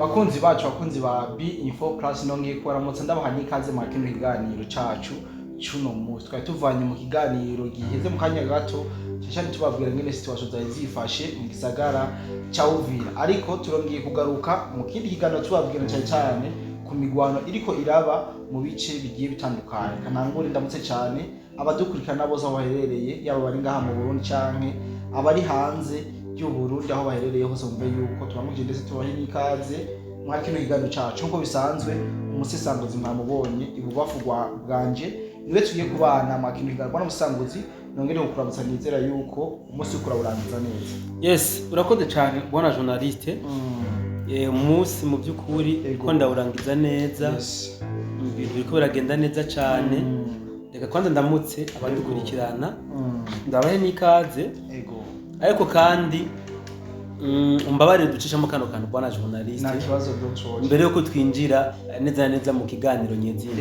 Bakunzi bacu, bakunzi ba B Info Plus, nongeye kubaramutsa, ndabaha n'ikaze mu kino kiganiro cacu cuno munsi. Twari tuvanye mu kiganiro giheze mu kanya gato cyane tubabwira ngene situation zari zifashe mu gisagara ca Uvira, ariko turongeye kugaruka mu kindi kiganiro tubabwira cyane cyane ku migwano iriko iraba mu bice bigiye bitandukanye. Kanangure ndamutse cyane abadukurikirana bose aho baherereye, yaba bari ngaha mu Burundi canke abari hanze y'u Burundi, aho baherereye hose mumve yuko turamukije ndetse tubahe n'ikaze mwa kino kiganiro cacu. Nk'uko bisanzwe, umusesanguzi mwamubonye ibubafu bwanje, niwe tugiye kubana mwa kino kiganiro. Bwana Musesanguzi, nongere kukuramutsa, nizera yuko umunsi uriko urawurangiza neza. Yes, urakoze cyane bwana journaliste. Umunsi mu by'ukuri ko ndawurangiza neza. Ibintu biriko biragenda neza cyane. Reka kwanza ndamutse abadukurikirana, ndabahe n'ikaze. Ariko kandi umbabarire ducishamo kano kantu, bwana journaliste. Nta kibazo, don't. Mbere yuko twinjira neza na neza mu kiganiro nyezina,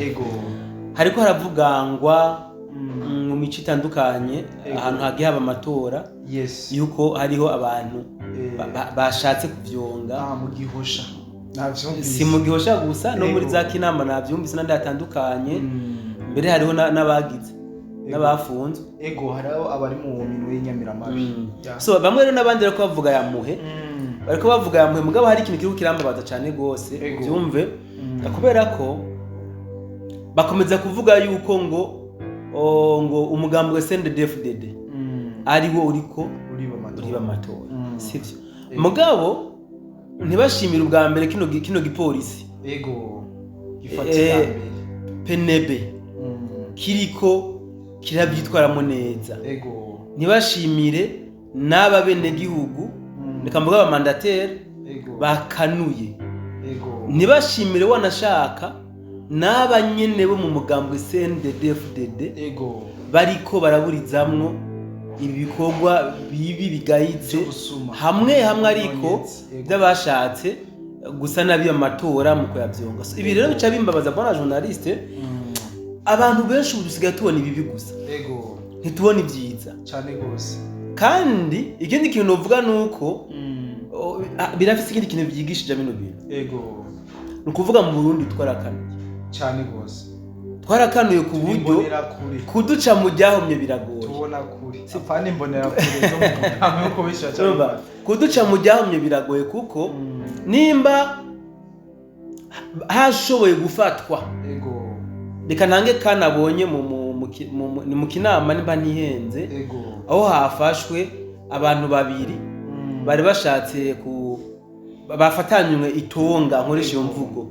hariko haravugangwa mu mico itandukanye, ahantu hagiye haba amatora, yuko hariho abantu bashatse kuvyonga. Ah, mu Gihosha navyumvise. Si mu Gihosha gusa, no muri za Kinama navyumvise n'andi hatandukanye. Mbere hariho n'abagize n'abafunzwe. Ego, hariho abari mu minwe y'inyamiramabi. So bamwe rero n'abandi bariko bavuga yamuhe, bariko bavuga yamuhe. Mugabo hari ikintu kiriko kirambabaza cane gose. Uvyumve, kubera ko bakomeza kuvuga yuko ngo umugambi wa CNDD-FDD ari wo uriko uriba amatora. Uriba amatora. Sivyo? Mugabo ntibashimire ubwa mbere kino gipolisi Ego, gifata iya mbere. PNB kiriko kirabyitwaramo neza. Ntibashimire n'aba benegihugu, reka mvuge aba mandataires bakanuye. Ntibashimire wanashaka n'aba nyene bo mu mugambwe CNDD-FDD bariko baraburizamwo ibi bikorwa bibi bigayitse Vy'ubusuma. hamwe hamwe, ariko by'abashatse gusa nabi amatora mu kuyavyonga. So, ibi rero bica bimbabaza, bwana journaliste. Abantu benshi ubu dusigaye tubona ibibi gusa, ntitubona ibyiza. Cane gose. Kandi ikindi kintu novuga ni uko birafise ikindi kintu vyigishije bino bintu. Ni ukuvuga mu Burundi twarakanuye. Cane gose. Twarakanuye ku buryo Imbonera kure. kuduca mu ryahomye biragoye. Tubona kure, apana imbonera kure zo mu mugambi wo kubesha. Urumva? Kuduca mu ryahomye biragoye, kuko nimba hashoboye gufatwa, reka ntange kanabonye ni mu Kinama nimba ntihenze, aho hafashwe abantu babiri bari bashatse ku bafatanywe itonga, nkoresha iyo mvugo,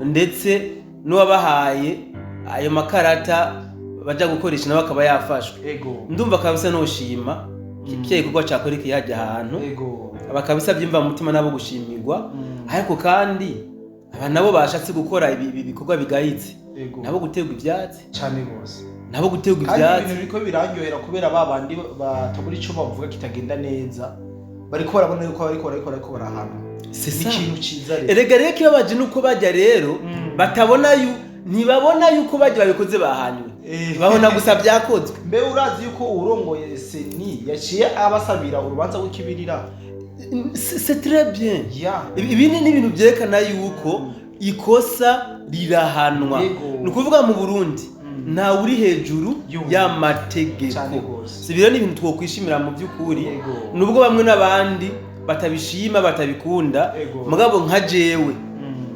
ndetse n'uwabahaye ayo makarata baja gukoresha nawe akaba yafashwe. Ndumva kabisa noshima kiya gikorwa cakorekeye hajya ahantu. Bakabisa byimva mu mutima nabo gushimirwa. Ariko kandi aba nabo bashatse gukora ibi bikorwa bigayitse, nabo guterwa ivyatsi. Cane gose. Nabo guterwa Kandi ivyatsi. ibintu biriko biraryohera kubera ba bandi batabura ico bavuga kitagenda neza, bariko barabona yuko bariko barahanwa. C'est Ni ça. ikintu ciza rero. Erega rero ikibabaje nuko bajya rero batabona yu ntibabona yuko bajya babikoze bahanywe. Babona gusa byakozwe. Mbe urazi yuko urongoye CENI yaciye abasabira urubanza rw'ikibirira? C'est très bien. Ibi ni ibintu byerekana yuko ikosa rirahanwa. Ni ukuvuga mu Burundi ntawe uri hejuru y'amategeko. Cane gose. Si rero ni ibintu twokwishimira mu by'ukuri, nubwo bamwe n'abandi batabishima, batabikunda. Mugabo nka jewe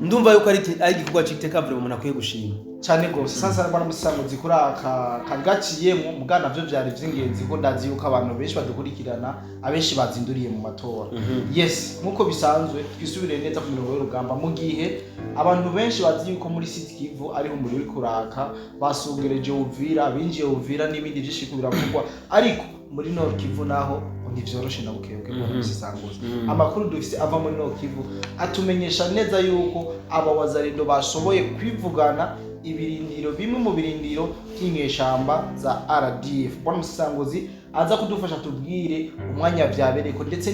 ndumva yuko ari igikorwa c'iteka vure umuntu akwiye gushima. Cane gose. Sasa bana musanguzi, kuri aka kagaciyemwo muga navyo vyari vy'ingenzi, ko ndazi yuko abantu benshi badukurikirana, abenshi bazinduriye mu matora. Yes, nkuko bisanzwe twisubire neza ku mirongo y'urugamba, mu gihe abantu benshi bazi yuko muri Sud Kivu ariho umuriro uri kuraka, basungereje Uvira, binjiye Uvira n'ibindi vyinshi biriko biravugwa, ariko muri Nord Kivu naho ngo ntivyoroshe na bukebuke. Musanguzi, amakuru dufise ava muri Nord Kivu atumenyesha neza yuko aba Wazalendo bashoboye kwivugana ibirindiro, bimwe mu birindiro by'inyeshamba za RDF. Bwana Musanguzi aza kudufasha tubwire umwanya vyabereyeko ndetse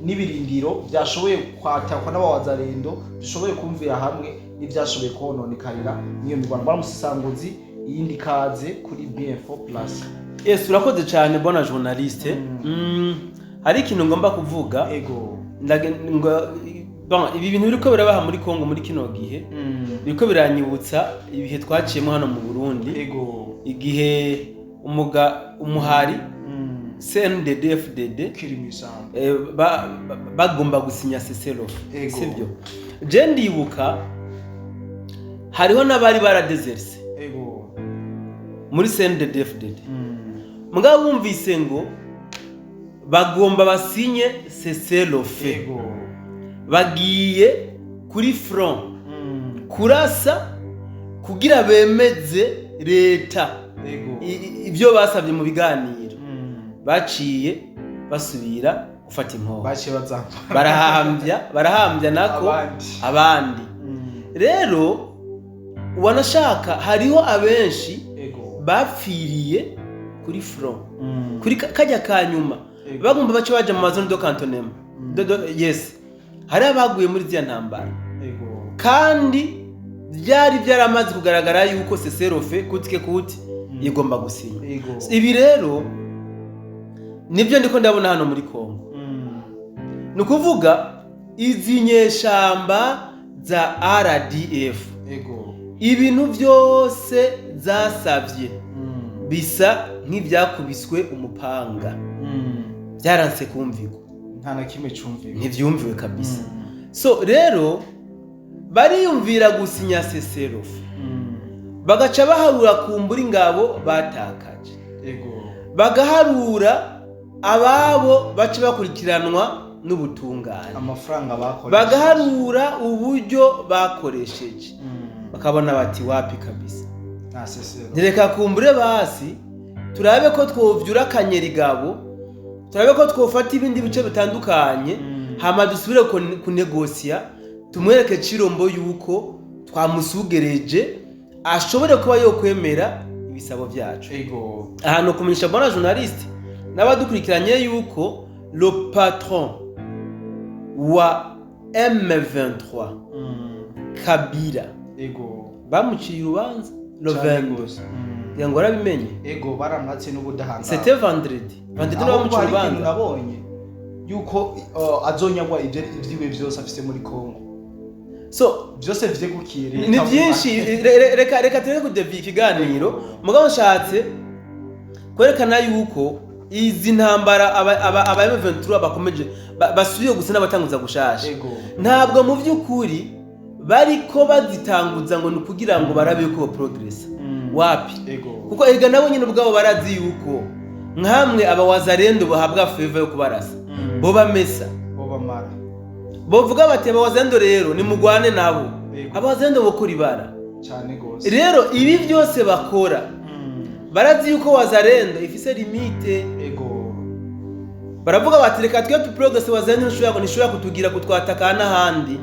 n'ibirindiro vyashoboye kwatakwa n'abawazalendo, dushoboye kumvira hamwe n'ivyashoboye kononekarira n'iyo mirwano. Bwana Musanguzi, iyindi kaze kuri BF4 Plus. Yes, urakoze cyane bwana journaliste. Hari ikintu ngomba kuvuga. Bon, ibi bintu biriko birabaha muri Kongo muri kino gihe biriko biranyibutsa ibihe twaciyemo hano mu Burundi, igihe umuhari CNDD-FDD kiri mu ishyamba bagomba gusinya cessez-le-feu. Sibyo? Je ndibuka hariho n'abari baradezerse muri CNDD-FDD, mugabo bumvise ngo bagomba basinye cessez-le-feu, bagiye kuri front kurasa kugira bemeze leta ibyo basabye mu biganiro. Baciye basubira gufata inkoho. Baciye bazambara. Barahambya nako abandi. Abandi. Rero wanashaka hariho abenshi bapfiriye kuri front, kuri kajya ka nyuma. Bagomba bace baja mu mazone de cantonnement. Yes, hari abaguye muri ziriya ntambara. Kandi byari byaramaze kugaragara yuko cessez-le-feu kutike kuti igomba gusinya. Ibi rero nibyo ndiko ndabona hano muri Kongo. Ni ukuvuga izi nyeshamba za RDF, ibintu byose zasabye bisa nk'ibyakubiswe umupanga, byaranse kumvirwa. Nta na kimwe cumvikwa. Ntibyumviwe kabisa. So rero bariyumvira gusinya cessez-le-feu, bagaca baharura kumbura ingabo batakaje, bagaharura ababo baca bakurikiranwa n'ubutungane, amafaranga bakoresheje, bagaharura uburyo bakoresheje, bakabona bati wapi kabisa, nta cessez-le. Ntireka kumbure basi turabe ko twovyura akanyerigabo, turabe ko twofata ibindi bice bitandukanye, hama dusubire kunegosiya, tumwereke Cirombo yuko twamusugereje ashobore kuba yokwemera ibisabo byacu. Ahantu kumenyesha bona journaliste n'abadukurikiranye yuko le patron wa M23, Kabila, bamuciye urubanza le Cane 22. gose. Kugira ngo warabimenye. Ego, baramwatse n'ubudahangarwa. C'était vendredi, vendredi niwe Ahubwo bamuciye hari ikintu urubanza. nabonye yuko azonyagwa ibyo ibyiwe byose afise muri Kongo, So byose vyegukiye leta. Ni byinshi. Reka tureke kudeviya ikiganiro, mugabo nshatse kwerekana yuko izi ntambara aba M23 bakomeje basubiye gusa n'abatanguza gushasha. Ntabwo mu by'ukuri bariko bazitanguza ngo ni ukugira ngo barabe yuko progress, wapi. Kuko erega nabo nyine ubwabo barazi yuko nkamwe aba Wazalendo bahabwa faveur yo kubarasa, bo bamesa, bo bamara. Bovuga bati aba Wazalendo rero nimugwane nabo. Aba Wazalendo bokora ibara. Cane gose. Rero ibi byose bakora, barazi yuko Wazalendo ifise limite. Baravuga bati reka twe tuprogress, Wazalendo ntishobora kutugira kutwataka n'ahandi.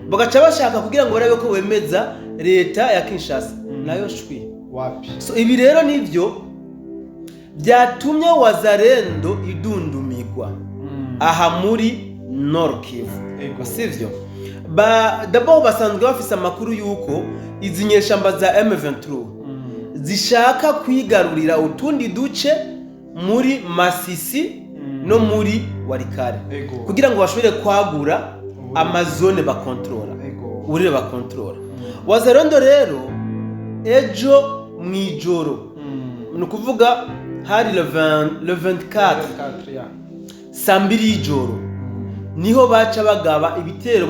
Bagaca bashaka kugira ngo barabe ko bemeza leta ya Kinshasa, nayo shwi. Wapi. So ibi rero nivyo byatumye Wazalendo idundumigwa aha muri Nord Kivu. Sivyo? Ba d'abord basanzwe bafise amakuru yuko izi nyeshamba za M23 zishaka kwigarurira utundi duce muri Masisi no muri Walikale, kugira ngo bashobore kwagura amazone bakontorora, uburere bakontorora. Wazalendo rero ejo mw'ijoro, ni ukuvuga hari le 20, le 24, 24, ya. saa 2 y'ijoro, niho baca bagaba ibitero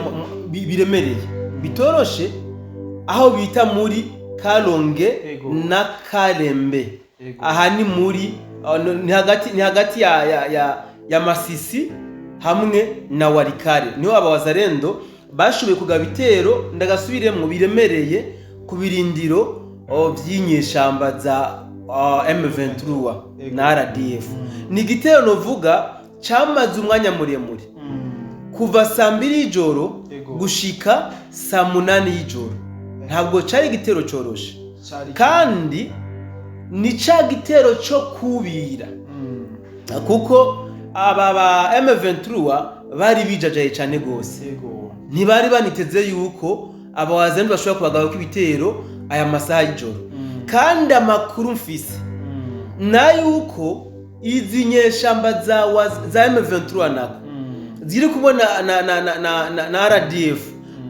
biremereye bitoroshe aho bita muri Karonge na Karembe. Aha ni muri ni hagati ya Masisi hamwe na Walikale, niho aba Wazalendo bashoboye kugaba ibitero, ndagasubiremwo, biremereye ku birindiro vy'inyeshamba za M23 na RDF. Ni igitero novuga camaze umwanya muremure, kuva saa 2 y'ijoro gushika saa 8 y'ijoro. Ntabwo cari igitero coroshe. Cari. Kandi ni ca gitero co kubira, kuko aba ba M23 bari bijajaye cane gose. Ntibari baniteze yuko aba Wazalendo bashobora kubagabako ibitero aya masaha y'ijoro. Kandi amakuru mfise nayuko izi nyeshamba za M23 nako ziri kumwe na RDF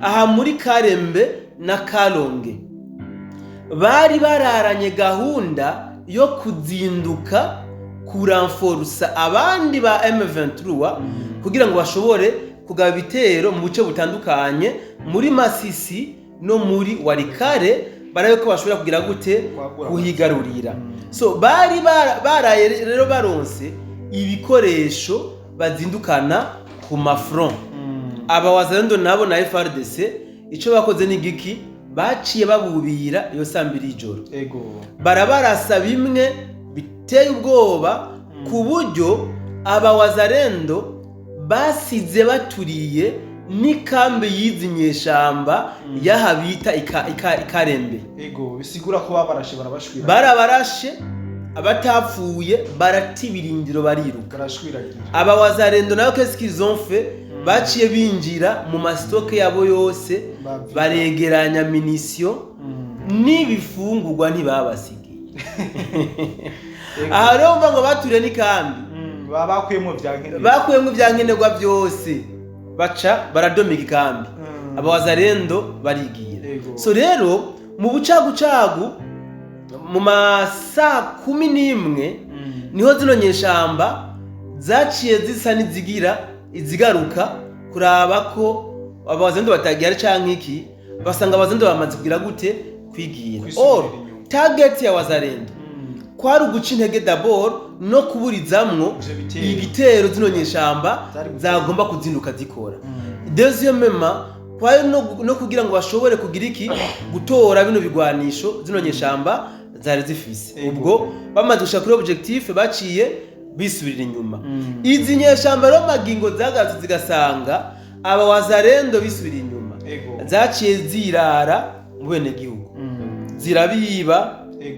aha muri Karembe na Kalonge bari bararanye gahunda yo kuzinduka kuranforusa abandi ba M23 kugira ngo bashobore kugaba ibitero mu buce butandukanye muri Masisi no muri Walikale, barabe ko bashobora kugira gute Kwagura. Kuhigarurira. So bari baraye rero baronse ibikoresho bazindukana ku mafront. Aba Wazalendo nabo na FARDC ico bakoze ni giki? Baciye babubira iyo saa 2 y'ijoro, barabarasa bimwe biteye ubwoba, ku buryo aba Wazalendo basize baturiye n'ikambi y'izi nyeshamba y'aha bita Ikarembe. Ego, bisigura ko babarashe barabashwira. Barabarashe, abatapfuye barata ibirindiro bariruka. Barashwiragira. Aba Wazalendo nayo, qu'est-ce qu'ils ont fait? Baciye binjira mu ma stocks yabo yose, Bavira. baregeranya munitions n'ibifungurwa, ntibabasigiye. Aha rero mva ngo baturiye n'ikambi. Baba bakuyemo vya nkenerwa. Bakuyemo ibyankenerwa byose, baca baradomika ikambi. Abawazalendo barigira. So rero mu bucagucagu mu masaa 11 niho zino nyeshamba zaciye zisa n'izigira izigaruka kuraba ko abawazalendo batagira canke iki, basanga abawazalendo bamaze kugira gute? Kwigira. Kwisubira Or inyuma. target ya Wazalendo kwari uguca intege d'abord no kuburizamwo Ivyo bitero. igitero zino nyeshamba Zari gutera. zagomba kuzinduka zikora. Deuxièmement, kwari no kugira ngo bashobore kugira iki? Gutora bino bigwanisho zino nyeshamba zari zifise. Ubwo bamaze gushika kuri objectif, baciye bisubirira inyuma. Izi nyeshamba rero magingo zagarutse zigasanga aba Wazalendo bisubira inyuma, zaciye zirara mu benegihugu, zirabiba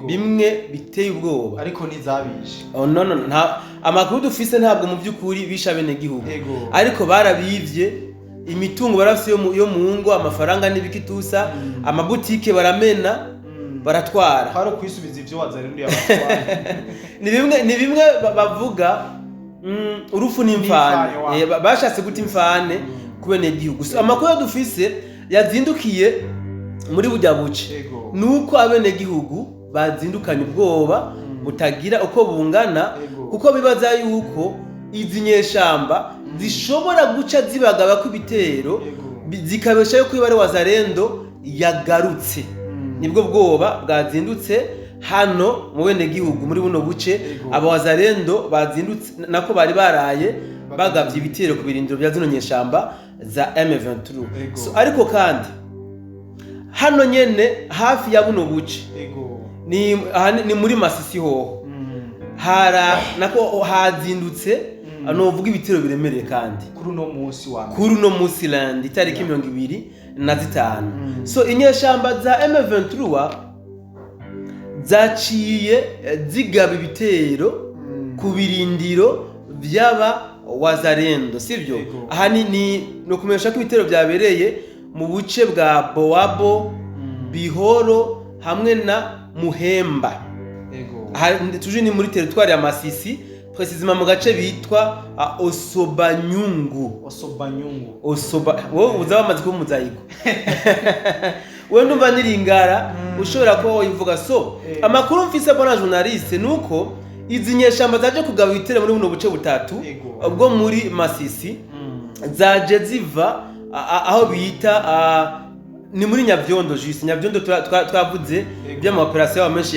bimwe biteye ubwoba. Ariko ntizabishe. Oh, no, no, nta amakuru dufise, ntabwo mu by'ukuri bishe abenegihugu, ariko barabivye imitungo barafise yo mu ngo, amafaranga n'ibikitusa, amabutike baramena, baratwara. Kwari ukwisubiza ivyo Wazalendo yabatwaye. Ni bimwe bavuga urupfu n'imfane. N'imfane, wa. Bashatse guta imfane ku benegihugu. So, amakuru dufise yazindukiye muri burya buce nuko abenegihugu bazindukanye ubwoba butagira uko bungana, kuko bibaza yuko izi nyeshamba zishobora guca zibagaba ko ibitero, zikabesha yuko ibare Wazalendo yagarutse. Nibwo bwoba bwazindutse hano mu benegihugu muri buno buce. Aba Wazalendo bazindutse nako bari baraye bagavye ibitero ku birindiro bya zino nyeshamba za M23. So, ariko kandi hano nyene hafi ya buno buce, ni aha ni muri Masisi hoho, hara nako hazindutse novuga ibitero biremereye kandi. Kuri uno munsi wa mbere. Kuri uno munsi lundi itariki 25. So inyeshamba za M23 zaciye zigaba ibitero ku birindiro by'aba Wazalendo, sibyo? Ego. Aha ni ukumenyesha ko ibitero byabereye mu buce bwa Boabo, Bihoro hamwe na Muhemba. Aha tuje ni muri territoire ya Masisi, précisément mu gace bitwa Osobanyungu. Osobanyungu. Osoba, wowe uza wamaze kuba umuzayiko, wewe ndumva niringara ushobora kuba wayivuga. So amakuru mfise, bona journaliste, nuko izi nyeshamba zaje kugaba ibitero muri buno buce butatu bwo muri Masisi, zaje ziva aho bita ni muri Nyavyondo, juste Nyavyondo twavuze by'ama opérations menshi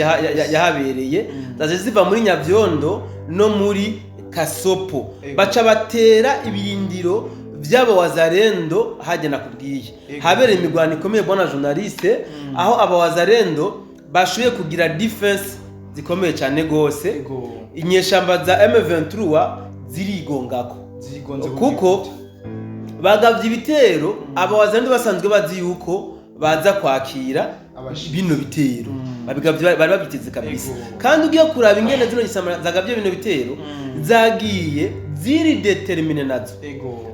yahabereye. Zaje ziva muri Nyavyondo no muri Kasopo, baca batera ibirindiro vy'aba Wazalendo hajya nakubwiye. Habereye imigwano ikomeye, bwana journaliste, aho aba Wazalendo bashoboye kugira défense zikomeye cyane gose. Inyeshamba za M23 zirigongako Zigonze ku kuko gikuta. bagavye ibitero. Aba Wazalendo basanzwe bazi yuko baza kwakira Abashitsi. bino bitero, babigavye bari babiteze kabisa. Kandi ugiye kuraba ingene zino nyeshyamba zagavye bino bitero, zagiye ziri déterminées nazo.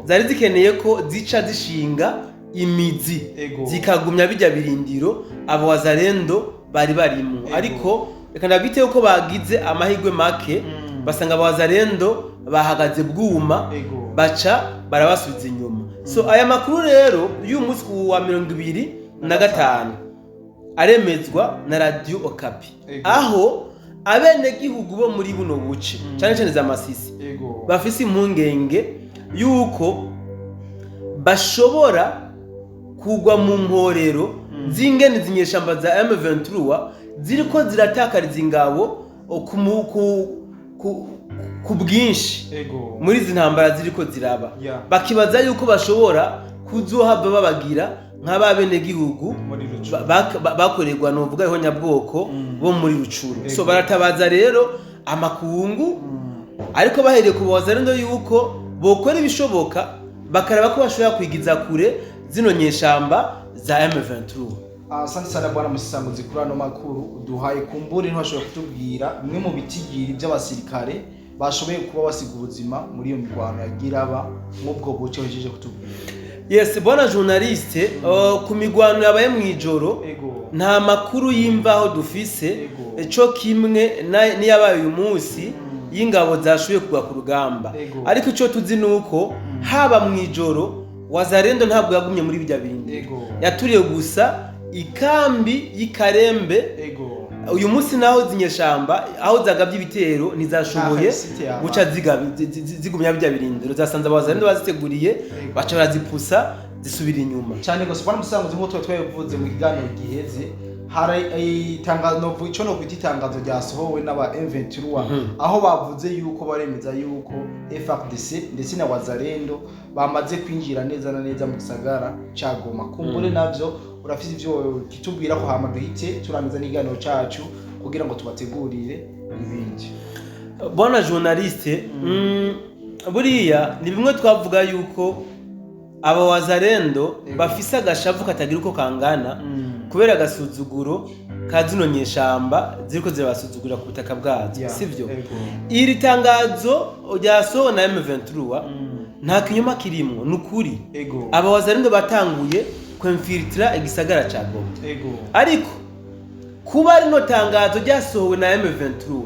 Zari zikeneye ko zica zishinga imizi, zikagumya bijya birindiro abo Wazalendo bari barimo. Ariko reka ndabite yuko bagize amahirwe make, basanga abo Wazalendo bahagaze bwuma, baca Barabasubiza inyuma. So aya makuru rero y'uyu munsi ku wa 25 aremezwa na Radio Okapi, aho abenegihugu bo muri buno buce, cyane cyane za Masisi, bafise impungenge yuko bashobora kugwa mu mporero z'ingene zinyeshamba za M23 ziriko ziratakariza ingabo ku bwinshi muri izi ntambara ziriko ziraba. Bakibaza yuko bashobora kuzohava babagira nk'ababenegihugu muri Rucuru bakorerwa novuga ihonyabwoko bo muri Rucuru. So baratabaza rero amakungu, ariko bahereye ku Wazalendo, yuko bokora ibishoboka bakaraba ko bashobora kwigiza kure zino nyeshamba za M23. Asante sana bwana Musisanguzi kuri ano makuru uduhaye. Kumbure ntibashobora kutubwira bimwe mu bitigiri by'abasirikare bashoboye kuba basiga ubuzima muri iyo mirwano yagira aba nk'ubwo buce uhejeje kutubwira? Yes, bwana journaliste, ku migwano yabaye mu ijoro, nta makuru y'imvaho dufise. Co kimwe n'iyabaye uyu munsi y'ingabo zashoboye kugwa ku rugamba. Ariko ico tuzi ni uko haba mu ijoro, Wazalendo ntabwo yagumye muri bijya bindi, yaturiye gusa ikambi y'ikarembe. Uyu munsi naho zinyeshamba aho zagabye ibitero ntizashoboye Nta site yabaye. guca zigumya bijya birindiro, zasanze Abawazalendo baziteguriye, baca barazipusa zisubira inyuma. Cyane gose, bwana Musisanguzi. Nk'uko tuba twabivuze mu kiganiro giheze, hari itangazo, ico no kwita itangazo ryasohowe n'aba M23, aho bavuze yuko baremeza yuko FARDC ndetse na Wazalendo bamaze kwinjira neza na neza mu gisagara ca Goma. Kumbure navyo urafise ivyo kitubwira ko, hama duhite turangiza n'ikiganiro cacu kugira ngo tubategurire ibindi. Bwana journaliste, buriya ni bimwe twavuga yuko aba Wazalendo bafise agashavu katagira uko kangana kubera agasuzuguro ka zino nyeshamba ziriko zirabasuzugurira ku butaka bwazo, sivyo? Ego. Iri tangazo ryasohowe na M23 nta kinyoma kirimwo, ni ukuri. Aba Wazalendo batanguye kwinfiltra igisagara ca Goma, ariko kuba rino tangazo ryasohowe na M23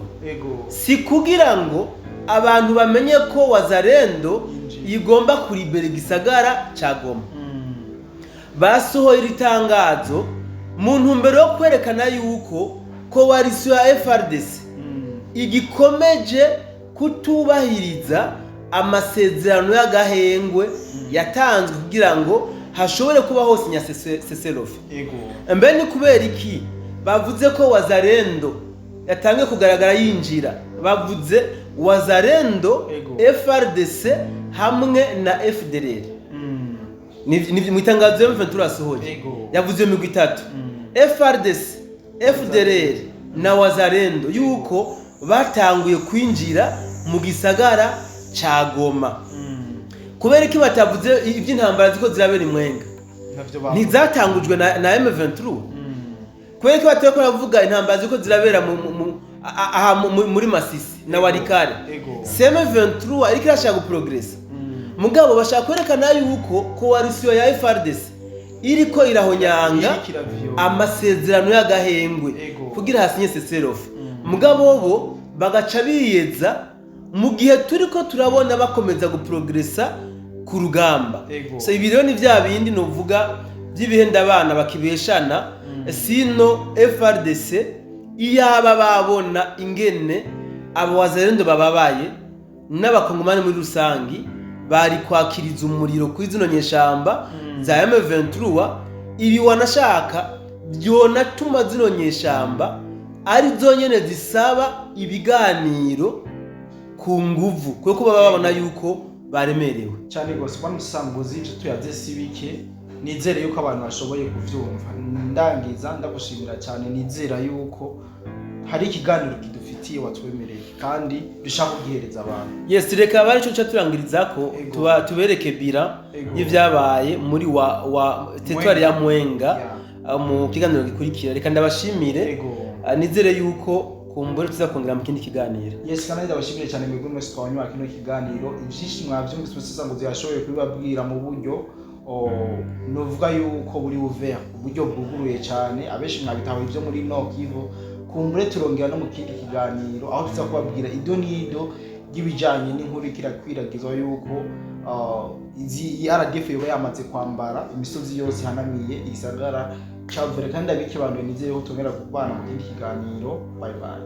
si kugira ngo abantu bamenye ko Wazalendo Yinjiye. igomba kuribera igisagara ca Goma. Basohoye iri tangazo mu ntumbero yo kwerekana yuko coalition ya FARDC igikomeje kutubahiriza amasezerano y'agahengwe yatanzwe kugira ngo hashobore kubaho sinya cessez-le-feu. Mbe ni kubera iki bavuze ko Wazalendo yatangiye kugaragara yinjira? Bavuze Wazalendo, FARDC hamwe na FDLR. Ni mu itangazo ya M23 yasohoye, yavuze iyo migwi itatu, FARDC, FDLR na Wazalendo, yuko batanguye kwinjira mu gisagara ca Goma. Kubera iki batavuze iby'intambara ziko zirabera imwenga? Navyo bavuze. Ntizatangujwe na M23? Kubera ko batari baravuga intambara ziko zirabera aha muri Masisi na Walikale? M23 iriko irashaka guprogressa, mugabo bashaka kwerekana yuko coalition ya FARDC iriko irahonyanga Iriko iravyola. amasezerano y'agahengwe kugira hasinye cessez-le-feu. Mugabo bo bagaca biyeza mu gihe turiko turabona bakomeza guprogressa ku rugamba. So ibi rero ni vya bindi novuga by'ibihenda abana bakibeshana. Sino FARDC iyaba babona ingene abo Wazalendo bababaye n'Abakongomani muri rusangi, bari kwakiriza umuriro kuri zino nyeshamba za M23. Ibi wanashaka byonatuma zino nyeshamba ari zonyene zisaba ibiganiro ku nguvu, kuko baba babona yuko baremerewe. Cyane rwose, bwana Musanguzi, ibyo tuyaze si bike. Nizere yuko abantu bashoboye kuvyumva. Ndangiza ndagushimira cyane, nizera yuko hari ikiganiro kidufitiye watwemereye kandi dushaka kugihereza abantu. Yes, reka bari cyo turangirizako. Tuba tubereke bira y'ivyabaye muri wa territoire ya Mwenga mu kiganiro gikurikira. Reka ndabashimire. Nizere yuko kumbure tuzakongera mu kindi kiganiro. Yes, kandi ndabashimire cyane mwebwe mwese twabanywa kino kiganiro. Ibyinshi mwabyumvise, Musanguzi yashoboye kubibabwira mu buryo nuvuga yuko buri ouvert, uburyo bwuguruye cyane. Abenshi mwabitaho ibyo muri Nord Kivu. Kumbure turongera no mu kindi kiganiro aho tuza kubabwira ido n'ido ry'ibijyanye n'inkuru ikirakwiragizwa yuko Izi iyi RDF yoba yamaze kwambara imisozi yose ihanamiye igisagara ca Uvira. Kandi abikebanuye, nizeye ko tongera kubana mu kindi kiganiro. Bye bye.